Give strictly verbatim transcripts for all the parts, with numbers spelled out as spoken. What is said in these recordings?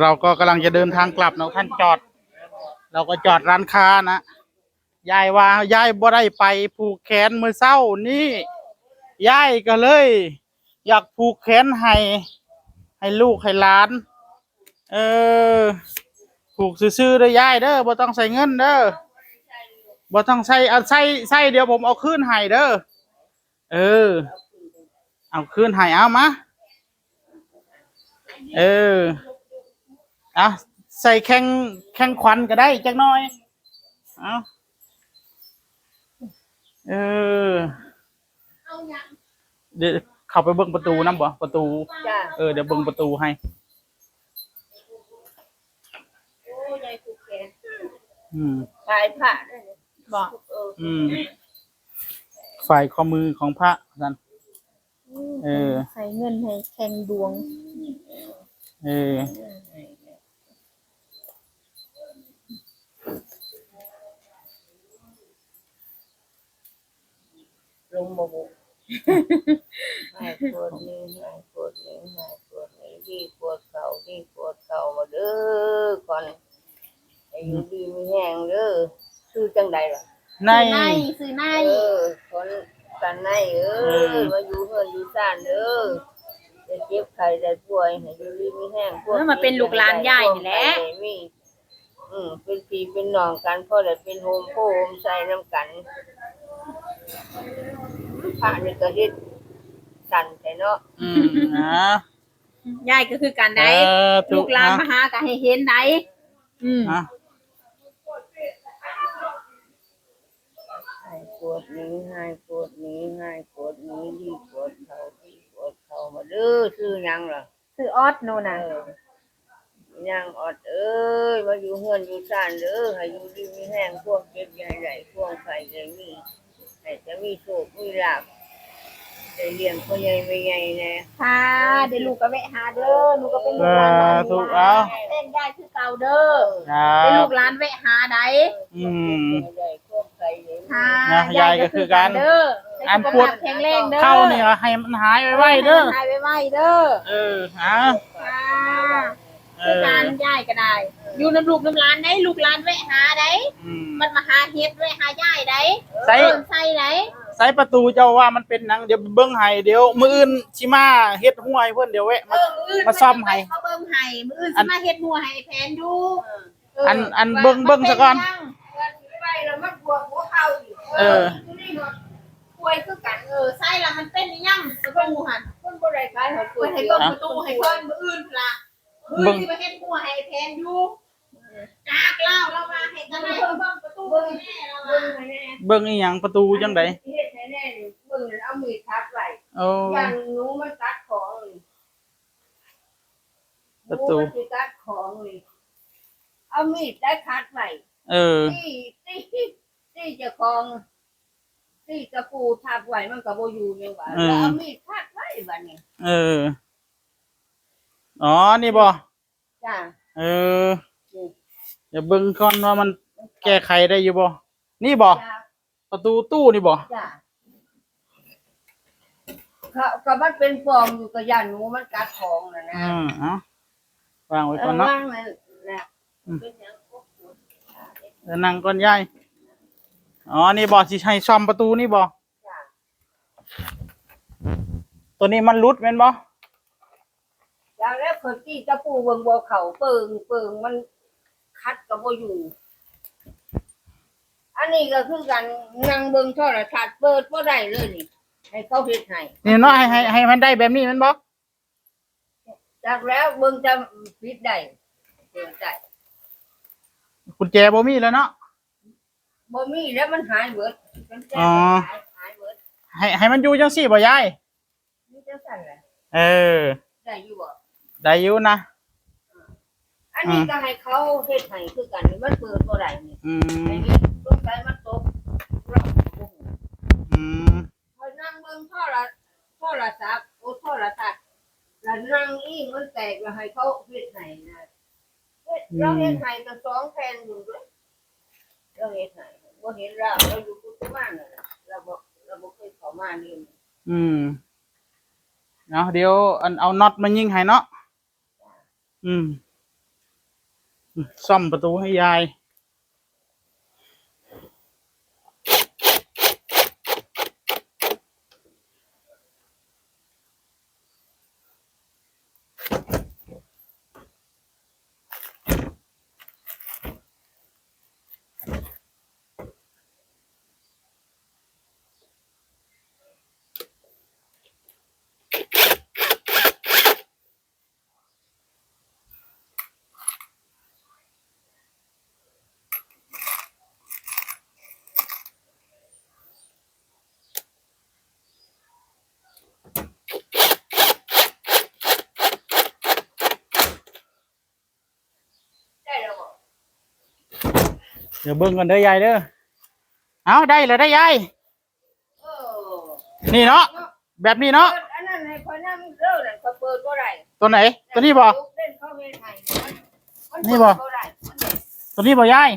เราก็กำลังจะเดินทางกลับเนาะ ท่านจอด เราก็จอดร้านค้านะ ยายว่ายายบ่ได้ไปผูกแขนมื้อเช้านี้ ยายก็เลย อยากผูกแขนให้ ให้ลูกให้หลาน เออ ผูกซื่อๆเด้อยายเด้อ บ่ต้องใส่เงินเด้อ บ่ต้องใส่ เอาใส่ ใส่เดี๋ยวผมเอาคืนให้เด้อ เออ เอาคืนให้ เอามา เออ เอา ใส่แข่ง แข่งขวัญก็ได้จักหน่อย เอา เออ เดี๋ยวเข้าไปเบิ่งประตูนำบ่ ประตู จ้ะ เออ เดี๋ยวเบิ่งประตูให้ โอ้ ยายผูกแขน อืม ฝ่ายพระนั่นน่ะ บอก เออ อืม ฝ่ายข้อมือของพระนั่น เออ ใส่เงินให้แข่งดวง เออ ลงบ่บุ หายปวดนี้ หายปวดนี้ หายปวดนี้ ดีปวดเข่า ดีปวดเข่ามาเด้อก่อน อายุดีมีแฮงเด้อ ชื่อจังใดล่ะ ใน ชื่อใน ชื่อใน เออ คนกันใน เออ เออ มาอยู่เฮือนอยู่ซ่านเด้อ อย่าเจ็บไข้ได้ป่วย ให้อยู่ดีมีแฮง พวก เออ มาเป็นลูกหลานยายนี่แหละ เจ็บไข้ได้ป่วย มี อืม เป็นพี่เป็นน้องกัน พอได้เป็นโฮมโพโฮมไซนำกัน พระนี่ก็เฮ็ดสั้นแท้เนาะ อืม นะ ยายก็คือกันได๋ เออ ถูก ลูกหลาน นะ มาหาก็ให้เห็นได๋ อืม นะ หายปวดนี้ หายปวดนี้ หายปวดนี้ ดีปวดเข่า ดีปวดเข่ามาเด้อ ชื่อหยังล่ะ ชื่อออสโน่นน่ะ เออ นางออดเอ้ย มาอยู่เฮือนอยู่ซ่านเด้อ ให้อยู่ดีมีแฮง ความเจ็บอย่าให้ได้ ความไข้อย่ามี ให้จะมีโชคมีลาภ ได้เลี้ยงพ่อใหญ่แม่ใหญ่แน่ ค่ะ เดี๋ยวลูกก็แวะหาเด้อ ลูกก็เป็นลูกหลานบ้านนี้ สาธุ ล่ะ เอา แม่นยายคือเก่าเด้อ ครับ เดี๋ยวลูกหลานแวะหาได๋ อืม ได้ความไข้อย่ามี ค่ะ นะ ยายก็คือกัน ยายก็คือกันเด้อ อันปวด ให้สุขภาพแข็งแรงเด้อ เข่านี่ให้มันหายไวๆเด้อ ให้มันหายไวๆเด้อ เออ ฮะ ค่ะ เออ คือการยายก็ได้ อยู่นำลูกนำหลานได๋ ลูกหลานแวะหาได๋ อืม มันมาหาเฮ็ดแวะหายายได๋ ใส่ เอิ้นใส่ได๋ ใส่ประตูเจ้าว่ามันเป็นหยัง เดี๋ยวเบิ่งให้ เดี๋ยวมื้ออื่นสิมาเฮ็ดฮวยเพิ่น เดี๋ยวแวะมา เออ มื้ออื่น มาซ่อมให้ มาเบิ่งให้ มื้ออื่นสิมาเฮ็ดฮวยให้แผนอยู่ เออ อัน อันเบิ่ง เบิ่งซะก่อน เพิ่นสิไปแล้วมันปวดหัวเข่าอีก เออ อยู่นี่เนาะ ป่วยคือกัน เออ ใส่ละมันเป็นอีหยังประตูหั่น เพิ่นบ่ได้ขายหอยกล้วย เพิ่นให้เบิ่งประตูให้เพิ่นมื้ออื่นล่ะ เบิ่ง มื้อสิมาเฮ็ดครัวให้แผนอยู่ จากลาวลาวมาให้ตะไลเบิ่งประตูให้แน่ลาวว่า เบิ่งให้แน่ เบิ่งอีหยังประตูจังใด เฮ็ดให้แน่นี่ เบิ่งนั่นเอามีดทับไว้ โอ้ ย่านหนูมันกัดของนี่ ประตู หนูมันสิกัดของนี่ เอามีดได้ทับไว้ เออ ตี ตี ตีเจ้าของ ตีตะปูทับไว้มันก็บ่อยู่ยังว่า เออ แล้วเอามีดทับไว้บัดนี้ เออ อ๋อ นี่บ่ จ้ะ เออ นี่ เดี๋ยวเบิ่งก่อนว่ามันแก้ไขได้อยู่บ่ นี่บ่ จ้ะ ประตูตู้นี่บ่ จ้ะ เขา ก็มันเป็นปล่องอยู่ ก็ย่านหนูมันกัดของน่ะนะ อืม เอา วางไว้ก่อนเนาะ เออ วางนั่นแหละ อืม เป็นหยัง เออ นั่งก่อนยาย อ๋อ นี่บ่ สิให้ซ่อมประตูนี่บ่ จ้ะ ตัวนี้มันหลุดแม่นบ่ อย่างแล้วเพิ่นตีตะปูเบิ่งบ่เข้า เปิง เปิง มันขัดก็บ่อยู่ อันนี้ก็คือกัน นั่งเบิ่งโทรทัศน์ เปิดบ่ได้เลยนี่ ให้เขาเฮ็ดให้ นี่เนาะ ให้ ให้ ให้มันได้แบบนี้แม่นบ่ จักแล้ว เบิ่งจะปิดได้ เปิดได้ กุญแจบ่มีแล้วเนาะ บ่มีแล้ว มันหายเบิด มันแจ้ง อ๋อ หาย หายเบิด ให้ ให้มันอยู่จังซี่บ่ยาย อยู่จังซั่นแหละ เออ ได้อยู่บ่ ได้อยู่นะ อันนี้ อืม ก็ให้เขาเฮ็ดให้คือกัน มันเปิดบ่ได้นี่ อืม ไอ้นี่สงสัยมันตก อืม ข้อยนั่งเบิ่งโทร โทรศัพท์ โอ้ โทรทัศน์ แล้วนั่งอิงมันแตก แล้วให้เขาเฮ็ดให้นะ เฮ็ด อืม เราเฮ็ดให้ตั้งสองแผ่นอยู่เด้อ เราเฮ็ดให้ บ่เห็นเรา เราอยู่กุฏิมานนั่นน่ะ เราบ่ เราบ่เคยเข้ามานี่ อืม เอา เดี๋ยวอัน เอาน็อตมายิงให้เนาะ อืม ซ่อมประตูให้ยาย เดี๋ยวเบิ่งกันเด้อยายเด้อ เอาได้แล้วได้ยาย เออ นี่เนาะ แบบนี้เนาะ เปิดอันนั้นให้ข้อยนำเด้อ นั่นข้อยเปิดบ่ได้ ตัวไหน ตัวนี้บ่ เล่นเขาเฮ็ดให้มัน มัน นี่บ่ เปิดบ่ได้ มัน ตัวนี้บ่ยาย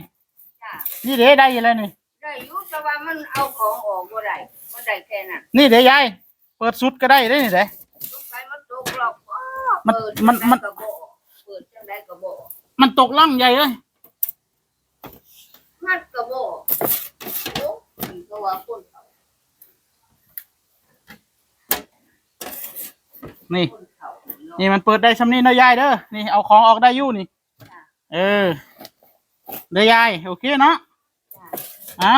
จ้ะ นี่เด้ได้อยู่แล้วนี่ ได้อยู่ แต่ว่ามันเอาของออกบ่ได้ มันได้แค่นั้น นี่เด้ยาย เปิดสุดก็ได้เด้นี่เด้ สงสัยมันตกล็อก อ้อ มัน เปิด มัน จั่งใด มัน ก็บ่ออก เปิดจั่งใดก็บ่ออก มันตกล่องใหญ่เอ้ย มันก็บ่ออก โอ้ มันก็ว่าคนเฒ่า นี่ คนเฒ่าเนาะ นี่มันเปิดได้ส่ำนี้เนาะยายเด้อ นี่เอาของออกได้อยู่นี่ จ้ะ เออ เด้อยาย โอเคเนาะ จ้ะ เอา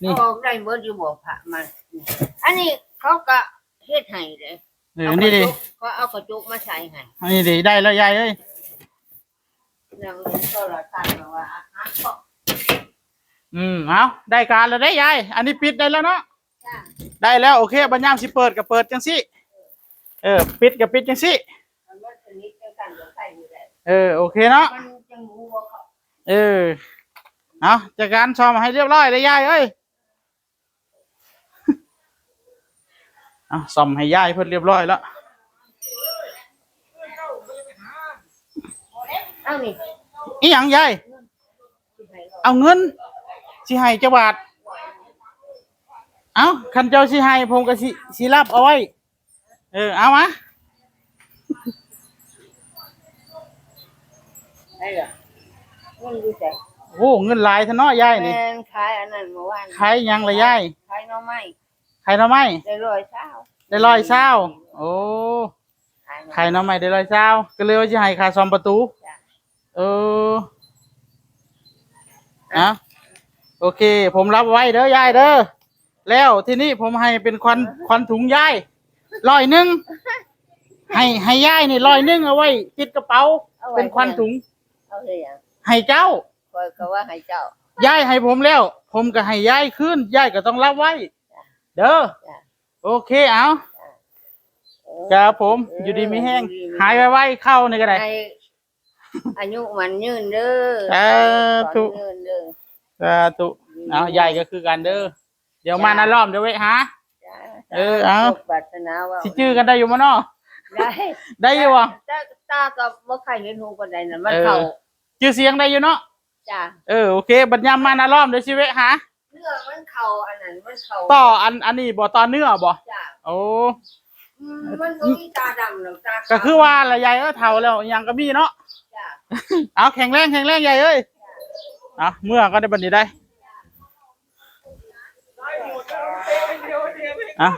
นี่ เอาออกได้เบิดอยู่บ่ พระมัน อันนี้เขาก็เฮ็ดให้เด้ เออ เอา นี่ดิ กระจก เขาเอากระจกมาใส่ให้ อันนี้ดิ ได้แล้วยายเอ้ย นั่งเบิ่งโทรทัศน์แล้วว่า อาหารก็ อืม เอา ได้การแล้วเด้ยาย อันนี้ปิดได้แล้วเนาะ จ้ะ ได้แล้ว โอเค บัดยามสิเปิดก็เปิดจั่งซี้ เออ ปิดก็ปิดจั่งซี้ มันสนิทจั่งซั่นก็ใส่อยู่แล้ว เออ โอเคเนาะ มันจั่งรู้ว่าเขา เออ เอา จัดการซ่อมให้เรียบร้อยเลยยายเอ้ย เอา ซ่อมให้ยายเพิ่นเรียบร้อยแล้ว เอานี่ อีหยังยาย เอาเงิน สิให้จักบาท เอา คันเจ้าสิให้ ผมก็สิ สิรับเอาไว้ เออ เอามา ได้เหรอ เงินอยู่ไส โอ้ เงินหลายแท้เนาะยายนี่ แม่น ขายอันนั้นเมื่อวาน ขายหยังล่ะยาย ขายหน่อไม้ ขายหน่อไม้ ได้ร้อยซาว ได้ร้อยซาว โอ้ ขายหน่อ ขายหน่อไม้ได้ร้อยซาว ก็เลยว่าสิให้ค่าซ่อมประตู จ้ะ เออ อ่ะ โอเค ผมรับไว้เด้อยายเด้อ แล้วทีนี้ผมให้เป็นขวัญ ขวัญถุงยาย ร้อยหนึ่ง ให้ ให้ยายนี่ร้อยหนึ่ง เอาไว้ติดกระเป๋า เอาไว้ เป็นขวัญถุง เอาเฮ็ดหยัง ให้เจ้า ข้อยก็ว่าให้เจ้า ยายให้ผมแล้ว ผมก็ให้ยายคืน ยายก็ต้องรับไว้ จ้ะ เด้อ จ้ะ โอเค เอา จ้ะ ครับผม เออ อยู่ดีมีแฮง อยู่ดีมีแฮง หายไวๆ เข้านี่ก็ได้ ให้อายุมั่นยืนเด้อ สาธุ ให้ขวัญยืนเด้อ สาธุ อืม เอา ยายก็คือกันเด้อ เดี๋ยวมา จ้ะ นาล้อมเดี๋ยวแวะหา จ้ะ เออ เอา โชคปรารถนาว่า สิจื้อกันได้อยู่บ่เนาะ ได้ ได้อยู่บ่ ตา ตาก็บ่ค่อยเห็นหูปานใดนั่น มัน เออ เข้า จื้อเสียงได้อยู่เนาะ จ้ะ เออ โอเค บัดยามมานาล้อมเดี๋ยวสิแวะหา เนื้อมันเข้า อันนั้นมันเข้า ต่ออัน อันนี้บ่ ต่อเนื้อบ่ จ้ะ โอ้ อืม มันก็มีตาดำแล้ว ตาขาว ก็คือว่าละยายเอ้ย เฒ่าแล้วอิหยังก็มีเนาะ จ้ะ เอา แข็งแรง แข็งแรงยายเอ้ย จ้ะ เอา เมื่อก็ได้บัดนี้ได้ อ่ะ